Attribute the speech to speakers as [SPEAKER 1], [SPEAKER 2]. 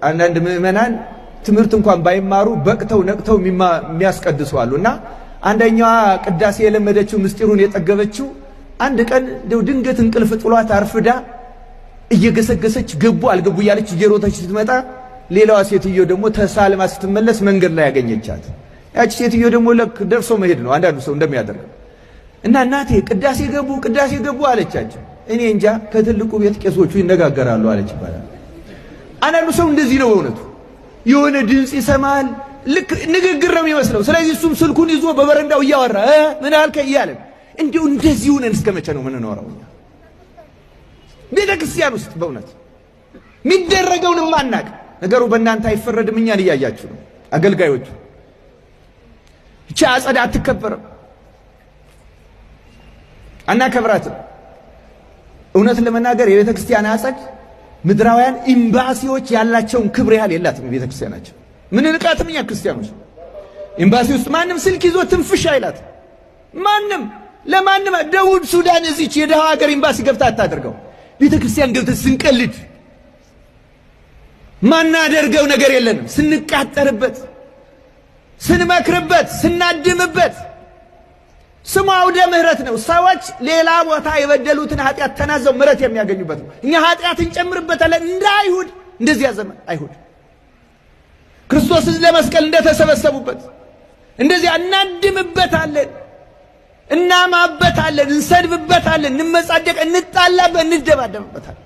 [SPEAKER 1] አንዳንድ ምዕመናን ትምህርት እንኳን ባይማሩ በቅተው ነቅተው የሚያስቀድሱ አሉ። እና አንደኛዋ ቅዳሴ የለመደችው፣ ምስጢሩን የጠገበችው፣ አንድ ቀን እንደው ድንገት እንቅልፍ ጥሏት አርፍዳ እየገሰገሰች ገቡ አልገቡ እያለች እየሮጠች ስትመጣ ሌላዋ ሴትዮ ደግሞ ተሳልማ ስትመለስ መንገድ ላይ ያገኘቻት። ያቺ ሴትዮ ደግሞ ልክ ደርሶ መሄድ ነው አንዳንዱ ሰው እንደሚያደርገው እና እናቴ ቅዳሴ ገቡ፣ ቅዳሴ ገቡ አለቻቸው። እኔ እንጃ፣ ከትልቁ ቤት ቄሶቹ ይነጋገራሉ አለች ይባላል። አንዳንዱ ሰው እንደዚህ ነው በእውነቱ፣ የሆነ ድምፅ ይሰማል፣ ልክ ንግግር ነው የሚመስለው። ስለዚህ እሱም ስልኩን ይዞ በበረንዳው እያወራ ምን አልከ እያለ። እንዲሁ እንደዚህ ሆነን እስከ መቼ ነው የምንኖረው? እኛ ቤተ ክርስቲያን ውስጥ በእውነት የሚደረገውን ማናቅ። ነገሩ በእናንተ አይፈረድም፣ እኛን እያያችሁ ነው አገልጋዮቹ። እቺ አጸድ አትከበርም፣ አናከብራትም። እውነት ለመናገር የቤተ ክርስቲያን አጸድ ምድራውያን ኤምባሲዎች ያላቸውን ክብር ያህል የላትም። የቤተ ክርስቲያናቸው ምን ንቃትም እኛ ክርስቲያኖች ኤምባሲ ውስጥ ማንም ስልክ ይዞ ትንፍሽ አይላት። ማንም ለማንም ደቡብ ሱዳን እዚች የድሃ ሀገር ኤምባሲ ገብታ አታደርገው። ቤተ ክርስቲያን ገብተን ስንቀልድ ማናደርገው ነገር የለንም። ስንቃጠርበት፣ ስንመክርበት፣ ስናድምበት ስሙ አውደ ምሕረት ነው። ሰዎች ሌላ ቦታ የበደሉትን ኃጢአት ተናዘው ምሕረት የሚያገኙበት ነው። እኛ ኃጢአት እንጨምርበታለን። እንደ አይሁድ፣ እንደዚያ ዘመን አይሁድ ክርስቶስን ለመስቀል እንደተሰበሰቡበት እንደዚያ እናድምበታለን፣ እናማበታለን፣ እንሰድብበታለን፣ እንመጻደቅ፣ እንጣላበት፣ እንደባደብበታለን።